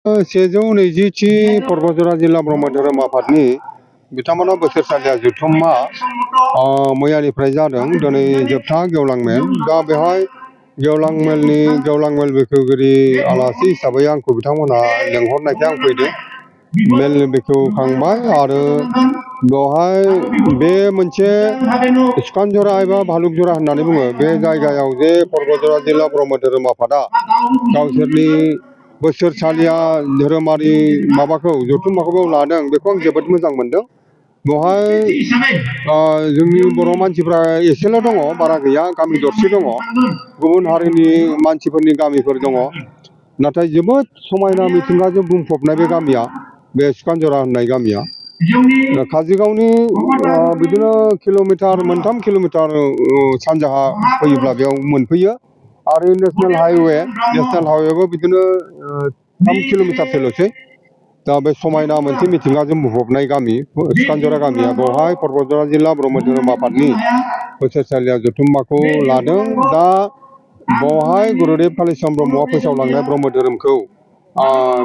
120थि पर्बतजरा जिल्ला ब्रह्म धोरोम आफादनि बिथांमोना बोसोरसालिया जथुम्मा मैयानिफ्राय जादों। दिनै जोबथा गेवलां मेल। दा बेवहाय गेवलां मेल बेखेवगिरि आलासि हिसाबै आंखौ बिथांमोना लेंहरनायखाय आं फैदों। मेल बेखेवखांबाय आरो बेवहाय बे मोनसे सिखानजरा एबा भालुकजरा होननानै बुङो। बे जायगायाव जे पर्बतजरा जिल्ला ब्रह्म धोरोम आफादा गावसोरनि बोसोरसालिया धोरोमारि माबाखौ जथुम्माखौ लादों, बेखौ आं जोबोद मोजां मोनदों। बेवहाय जोंनि बर' मानसिफ्रा एसेल' दङ, बारा गैया, गामि दरसे दङ, गुबुन हारिनि मानसिफोरनि गामिफोर दङ। नाथाय जोबोद समायना मिथिंगाजों बुंफबनाय बे गामिया, बे सिखानजरा होननाय गामिया। काजलगावनि बिदिनो किल'मिटार 3 किल'मिटार सानजाहा फैयोब्ला बेयाव मोनफैयो। आरो नेसनेल हाइवेबो बिदिनो 3 किल'मिटारसोल'सै। दा बे समायना मोनसे मिथिंगाजों बुंफबनाय गामि सिखानजरा गामिया, बेवहाय पर्बतजरा जिल्ला ब्रह्म धोरोम आफादनि बोसोरसालिया जथुम्माखौ लादों। दा बेवहाय गुरुदेब कालिचरण ब्रह्मआ फोसावलांनाय ब्रह्म धोरोमखौ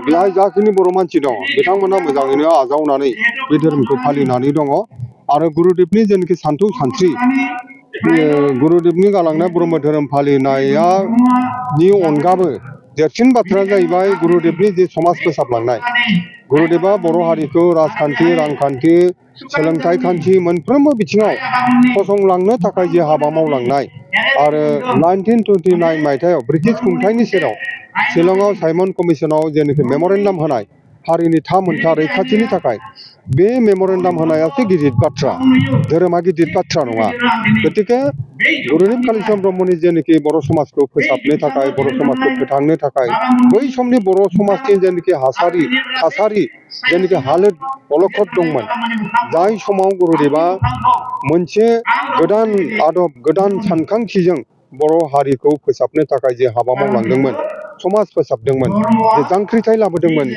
बेहाय जाखिनि बर' मानसि दं बिथांमोना मोजाङैनो आजावनानै बे धोरोमखौ फालिनानै दङ। आरो गुरुदेबनि जेनाखि सानथौ सानस्रि, गुरुदेबनि गालांनाय ब्रह्म धोरोम फालिनायनि अनगाबो देरसिन बाथ्राया जाहैबाय गुरुदेबनि जे समाज फोसाबलांनाय। गुरुदेबा बर' हारिखौ राजखान्थि, रांखान्थि, सोलोंथाइ खान्थि मोनफ्रोमबो बिथिङाव फसंलांनो थाखाय जे हाबा मावलांनाय। आरो 1929 मायथाइयाव ब्रिटिश खुंथायनि सेराव शिलंआव साइमन कमिसनाव जेनाखि मेम'रेन्डाम होनाय हारिनि थामोनथा रैखाथिनि थाखाय, बे मेम'रेन्डाम होनायासो गिदिर बाथ्रा, धोरोमा गिदिर बाथ्रा नङा। गतिके गुरुदेब कालिचरण ब्रह्मनि जेनाखि बर' समाजखौ फोसाबनो थाखाय, बर' समाजखौ फोथांनो थाखाय, बै समनि बर' समाजनि जेनाखि थासारि, जेनाखि हालोद अलखद दंमोन, जाय समाव गुरुदेबा मोनसे गोदान आदब, गोदान सानखांथिजों बर' हारिखौ फोसाबनो थाखाय जे हाबा मावलांदोंमोन, समाज फोसाबदोंमोन, जे जांख्रिथाय लाबोदोंमोन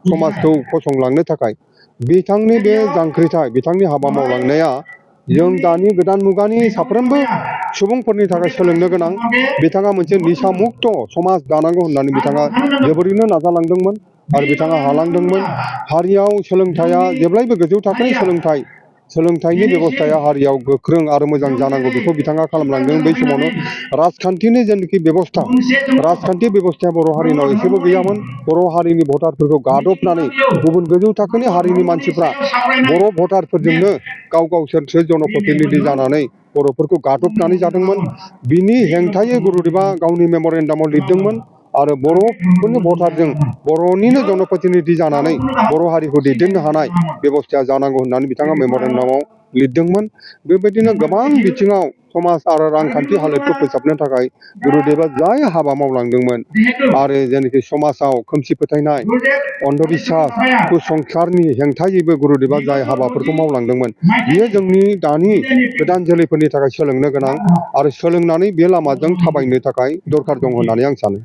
समाजखौ फसंलांनो थाखाय, बिथांनि बे जांख्रिथाय, बिथांनि हाबा मावलांनाया जों दानि गोदान मुगानि साफ्रोमबो सुबुंफोरनि थाखाय सोलोंनो गोनां। बिथाङा मोनसे निसा मुक्त समाज दानांगौ होननानै बिथाङा जोबोरैनो नाजालांदोंमोन आरो बिथाङा हालांदोंमोन। हारियाव सोलोंथाइया जेब्लायबो गोजौ थाखोनि सोलोंथाइनि बेबस्थाया हारियाव गोख्रों आरो मोजां जानांगौ, बेखौ बिथाङा खालामलांदों। बै समावनो राजखान्थिनि जेनाखि बेबस्था, राजखान्थि बेबस्थाया बर' हारिनाव एसेबो गैयामोन। बर' हारिनि भटारफोरखौ गादबनानै गुबुन गोजौ थाखोनि हारिनि मानसिफ्रा बर' भटारफोरजोंनो गावसोरसो जनप्रतिनिधि जानानै बर'फोरखौ गादबनानै जादोंमोन। बिनि हेंथायै गुरुदेबा गावनि मेम'रेन्डामाव लिरदोंमोन आरो बर'फोरनि भटारजों बर'निनो जनप्रतिनिधि जानानै बर' हारिखौ दैदेननो हानाय बेबस्थाया जानांगौ होननानै बिथाङा मेम'रेन्डामाव लिरदोंमोन। बेबायदिनो गोबां बिथिङाव समाज आरो रांखान्थि हालोदखौ फोसाबनो थाखाय गुरुदेबा जाय हाबा मावलांदोंमोन, आरो जेनाखि समाजाव खोमसि फोथायनाय, अन्धबिश्वास, कुसंस्कारनि हेंथायैबो गुरुदेबा जाय हाबाफोरखौ मावलांदोंमोन, बियो जोंनि दानि गोदान जोलैफोरनि थाखाय सोलोंनो गोनां आरो सोलोंनानै बे लामाजों थाबायनो थाखाय दरखार दं होननानै आं सानो।